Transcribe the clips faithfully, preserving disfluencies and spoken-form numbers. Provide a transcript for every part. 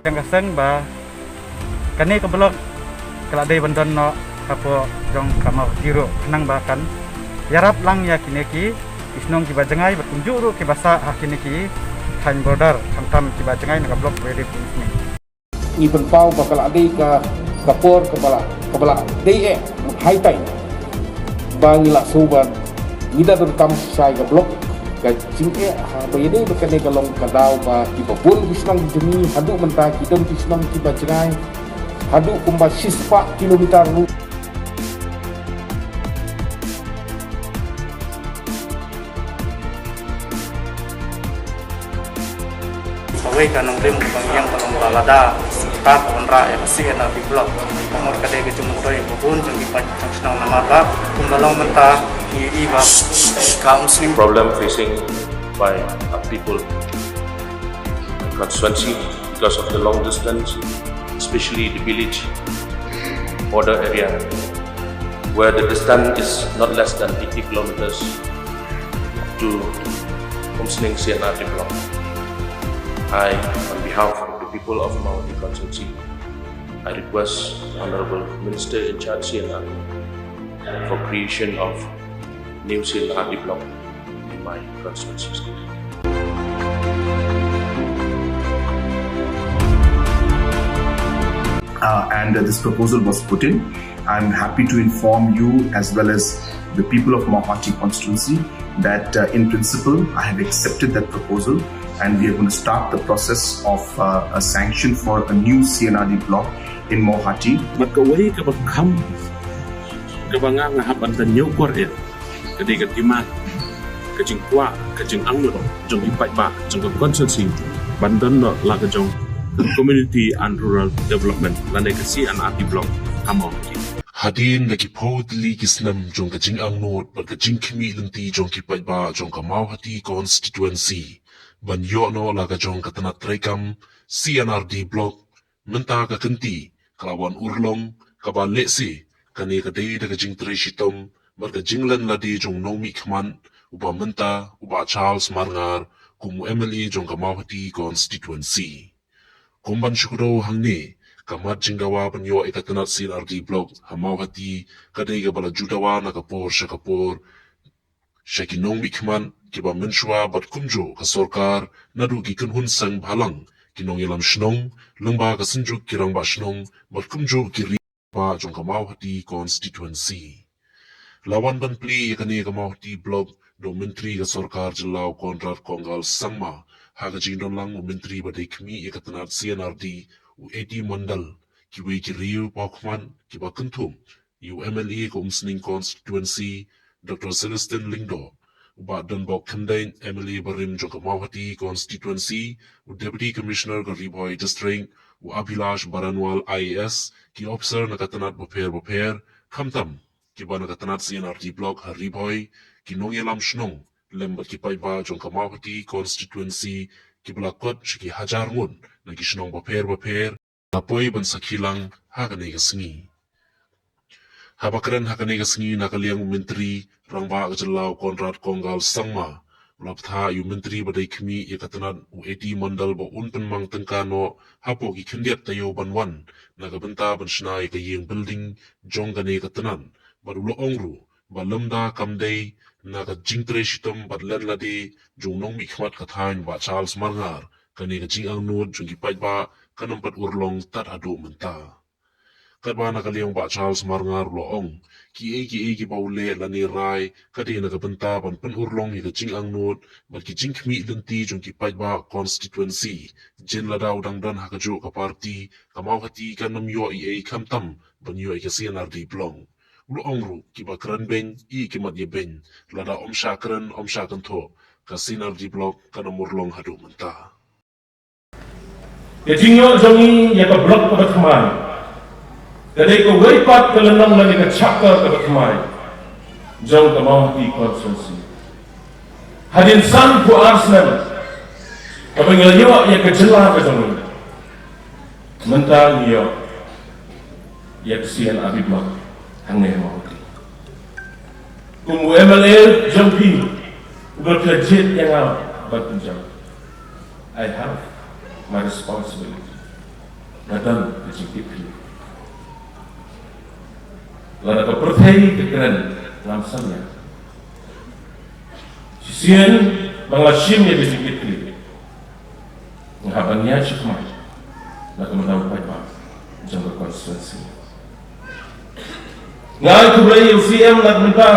Ka seng ba kane ka block ka la dei ban don noh hapoh jong ka Mawhati ruh, khnang ba kan ïarap lang ïa kine ki shnong kiba jngai bad kumjuh ruh kiba sah ha kine ki thaiñ border, khamtam kiba jngai na ka block Vaireip Umsning. Ngi pynpaw ba ka la dei ka, ka por kaba la, kaba la dei eh, high time ba ngi la shu ban, ngi da donkam shai ka block. Ka jingeh ha ba ïadei ba kane ka long ka daw ba kiba bun ki shnong jong ngi haduh mynta ki don ki shnong kiba jngai haduh kumba shispah kilometer ruh. Kawei ka nongrim kaba ngi ïeng ka long ba lada ka wanrah ïa ka C and R D block, ka mut ka dei ka jingmyntoi ba bun jong ki paidbah jong shnong namar ba kumba long mynta ngi i ba ka Umsning. Problem facing by our people, my constituency, because of the long distance, especially the village border area, where the distance is not less than eighty kilometers to Umsning C and R D block. I, on behalf of the people of Mawhati constituency, I request Honorable Minister in charge C and R D for creation of new C and R D block in my constituency. Uh, and this proposal was put in. I'm happy to inform you as well as the people of Mawhati constituency that, uh, in principle, I have accepted that proposal and we are going to start the process of, uh, a sanction for a new C and R D block in Mawhati. Bad kawei kaba kham, kaba nga nga hap ban da ñiewkor eh, ka dei ka demand, ka jingkwah, ka jingangnud jong ki paidbah jong ka constituency ban don noh la ka jong ka community and rural development lane ka C and R D block ha Mawhati. Hadien da ki phew tylli ki snem jong ka jingangnud bad ka jingkhmih lynti jong ki paidbah jong ka Mawhati constituency ban ïoh noh la ka jong ka tnat treikam C and R D block, mynta ka kynti ka la wan urlong kaba lehse kane ka dei da ka jingtrei shitom bad ka jinglen lade jong u nongmihkhmat uba mynta u Bah Charles Marngar kum u M L A jong ka Mawhati constituency. Kum ban shu kdew hangne, ka mat jingdawa ban ïoh ïa ka tnat C and R D block ha Mawhati ka dei kaba la ju dawa na ka por sha ka por sha ki nongmihkhmat kiba mynshuwa bad kumjuh ka sorkar, naduh ki kynhun seng bhalang, ki nongïalam shnong, lyngba ka synjuk ki rangbah shnong bad kumjuh ki rangbah jong ka Mawhati constituency. La wan ban plie ïa kane ka Mawhati block da u Myntri ka Sorkar Jylla u Conrad Kongkal Sangma ha ka jingdon lang u Myntri ba dei khmih ïa ka tnat C and R D, u A T Mondal, kiwei ki riew paw khmat kiba kynthup ïa u M L A ka Umsning constituency, Doctor Celestine Lyngdoh, u Bah Donbok Khyndein, M L A barim jong ka Mawhati constituency, u Deputy Commissioner ka Ri Bhoi District, u Abhilash Baranwal I A S, ki ophisar na ka tnat bapher bapher, khamtam kiba na ka tnat C and R D block ha Ri Bhoi, ki nongïalam shnong lem bad ki paidbah jong ka Mawhati constituency kiba la kot sha ki hajar ngut na ki shnong bapher bapher la poi ban sakhi lang ha kane ka sngi. Haba kren ha kane ka sngi na ka liang u Myntri Rangbah ka Jylla u Conrad Kongkal Sangma u la bthah ïa u Myntri ba dei khmih ïa ka tnat u A T Mondal ba un pynmang tyngka noh hapoh ki khyndiat taïew ban wan na ka bynta ban shna ïa ka ïing building jong kane ka tnat bad u la ong ruh ba lymda kam dei na ka jingtrei shitom bad len lade jong u nongmihkhmat ka thaiñ Bah Charles Marngar, kane ka jingangnud jong ki paidbah kan ym pat urlong tad haduh mynta. Katba na ka liang Bah Charles Marngar u la ong, kiei kiei kiba u leh lane rai ka dei na ka bynta ban pynurlong ïa ka jingangnud bad ki jingkhmih lynti jong ki paidbah constituency. Jin lada u dang don ha kajuh ka party, ka Mawhati kan ym ïoh ei ei khamtam ban ïoh ïa ka C and R D block. U la ong ruh, kiba kren beiñ, ïeh ki mat ïa beiñ, lada ym shah kren ym shah kynthoh, ka C and R D block kan ym urlong haduh mynta. Ka jingïoh jong ngi ïa ka block kaba thymmai ka dei kawei pat ka lynnong lane ka chapter kaba thymmai jong ka Mawhati constituency. Hadien sanphew ar snem kaba ngi la ïoh ïa ka jylla ka jong ngi, mynta ngi ïoh ïa ka C and R D block hangne ha Mawhati. Kum u M L A jong phi uba phi la jied ïa nga ban pynjah, I have my responsibility. Nga don ka jingkitkhlieh. Lada ka pyrthei ka kren, ngam salia. Shisien ba nga la shim ïa ka jingkitkhlieh, nga hap ban ïaid shakhmat na ka bynta u paidbah jong ka constituency. Nga ai khublei ïa u C M na ka bynta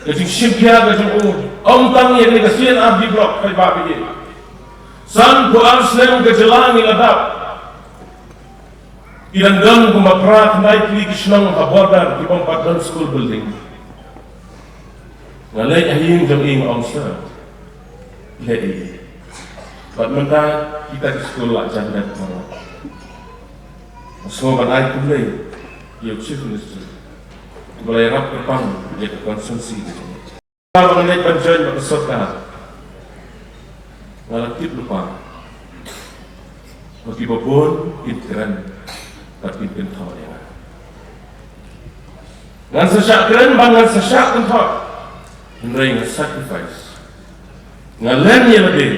ka jingshim khia ka jong u. Ym tang ïa kane ka C and R D block, paidbah ba ïeit. Sanphew ar snem ka jylla ngi la dap. Ki dang don kumba phra khyndai tylli ki shnong ha border kiba ym pat don school building. Nga leit ha ïing jong i, nga ong, sir, leh ei? Bad mynta kita ki skul la jan dep baroh. Nga sngew ban ai khublei ïa u Chief Minister uba la ïarap kyrpang ïa ka constituency ka jong ngi. Ba nga leit ban join bad ka sorkar, nga la tip lypa ba kiba bun kin kren bad kin kynthoh ïa nga. Ngan sa shah kren bad ngan sa shah kynthoh, hynrei nga sacrifice. Nga len ïa lade,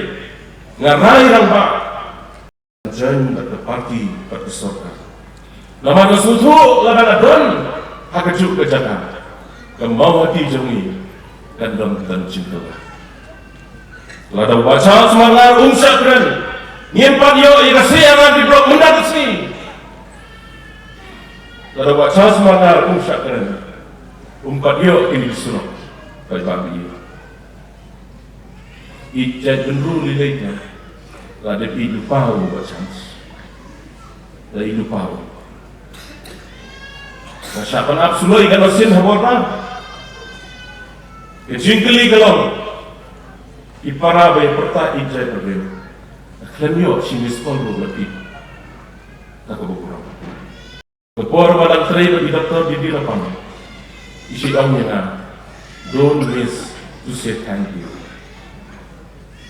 nga rai rangbah, join bad ka party bad ka sorkar. Namar nga sngewthuh lada nga don ha kajuh ka jaka, ka Mawhati jong ngi kan don tang jingkyrpad. Lada u Bah Charles Marngar um shah kren, ngim pat ïoh ïa ka C and R D block mynta ka sngi. Lada u Bah Charles Marngar um shah kren, um pat ïoh kine ki surok, paidbah ba ïeit. Ïeit jaitbynriew lei lei, la dep ïeit lypa u Bah Charles. La ïeit lypa u. Nga shah pan ap suloi katno sien ha border. Ka jingkylli ka long, ki para ba ïa pyrta ïeit jaitbynriew, khlem ïoh shi missed call ruh la peit da kaba burom. Ka por ba dang trei bad i Doctor Didi Lapang, i shu ong ïa nga, "Don't miss to say thank you."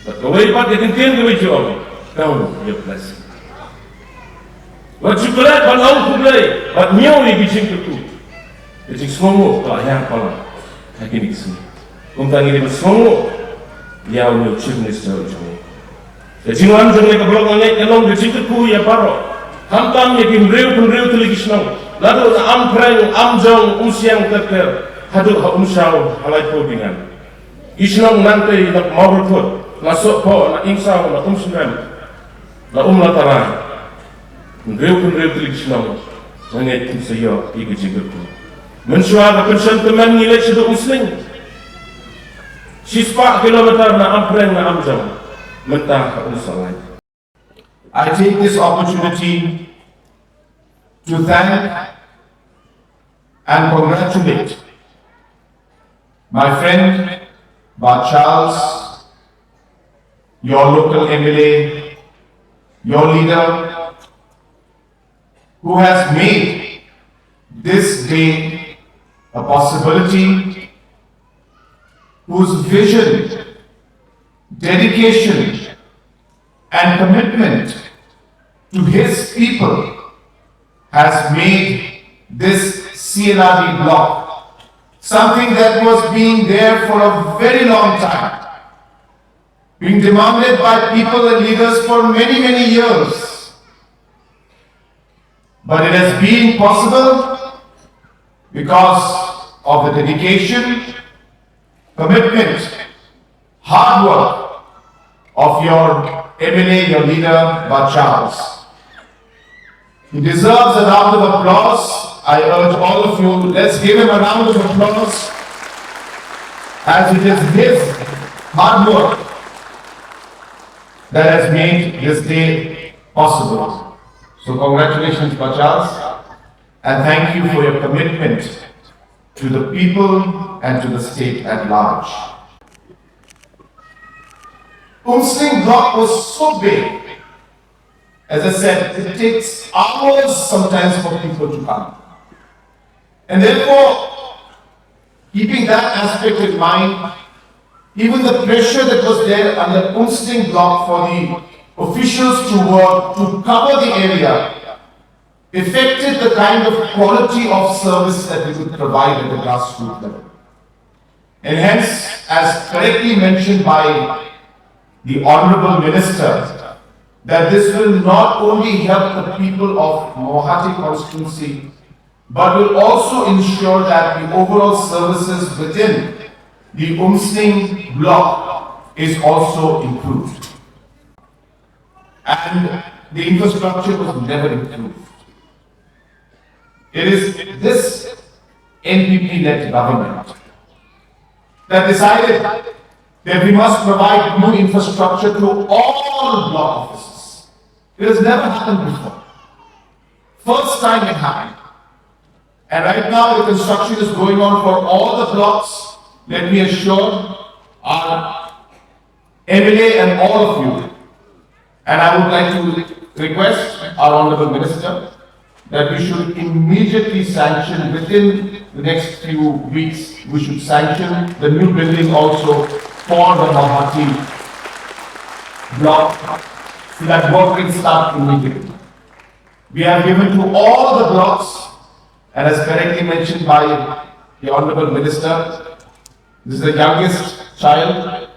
Bad kawei pat ka kyntien kawei, shu ong, "Count your blessing." Wat shu klet ban ong khublei bad ñiew ïa ki jingkyrkhu. Ka jingsngewnguh ka la hiar palat ha kine ki sngi. Kumta ngi dei ban sngewnguh ïa u Chief Minister jong ngi. Ka jingwan jong ngi ka block nga ngeit ka long ka jingkyrkhu ïa baroh, khamtam ïa ki hynriew hynriew tylli ki shnong, naduh na Ampreng, Amjong, Umsiang ter ter haduh ha Umshaw ha Laiphew Dingan. Ki shnong nangtei na Mawryntut, na Sohphoh, na Ingsaw, na Umsyriem, na Umlatara. Hynriew hynriew tylli ki shnong, nga ngeit kin sa ïoh ïa ka jingkyrkhu. Mynshuwa ka pynshong tymmen ngi leit shaduh Umsning, shispah kilometer na Ampreng na Amjong, mynta ha Umsawlai. I take this opportunity to thank and congratulate my friend Bah Charles, your local M L A, your leader, who has made this day a possibility, whose vision, dedication, and commitment to his people has made this C and R D block something that was being there for a very long time, being demanded by people and leaders for many, many years. But it has been possible because of the dedication, commitment, hard work of your M L A, your leader, Bah Charles. He deserves a round of applause. I urge all of you, let's give him a round of applause, as it is his hard work that has made this day possible. So congratulations, Bah Charles, and thank you for your commitment to the people and to the state at large. Umsning block was so big, as I said, it takes hours sometimes for people to come. And therefore, keeping that aspect in mind, even the pressure that was there under Umsning block for the officials to work to cover the area affected the kind of quality of service that we could provide at the grassroots level. And hence, as correctly mentioned by the Honorable Minister, that this will not only help the people of Mawhati constituency, but will also ensure that the overall services within the Umsning block is also improved. And the infrastructure was never improved. It is this N P P-led government that decided that we must provide new infrastructure to all block offices. It has never happened before. First time it happened. And right now, the construction is going on for all the blocks. Let me assure our M L A and all of you, and I would like to request our Honorable Minister that we should immediately sanction, within the next few weeks, we should sanction the new building also for the Mawhati block, so that work can start immediately. We have given to all the blocks, and as correctly mentioned by the Honorable Minister, this is the youngest child,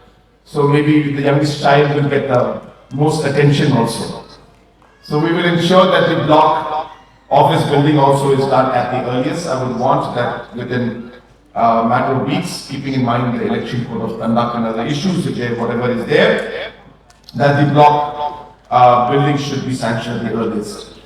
so maybe the youngest child will get the most attention also. So we will ensure that the block office building also is done at the earliest. I would want that within a matter of weeks, keeping in mind the election code of conduct and other issues, which are, whatever is there, that the block uh, building should be sanctioned at the earliest.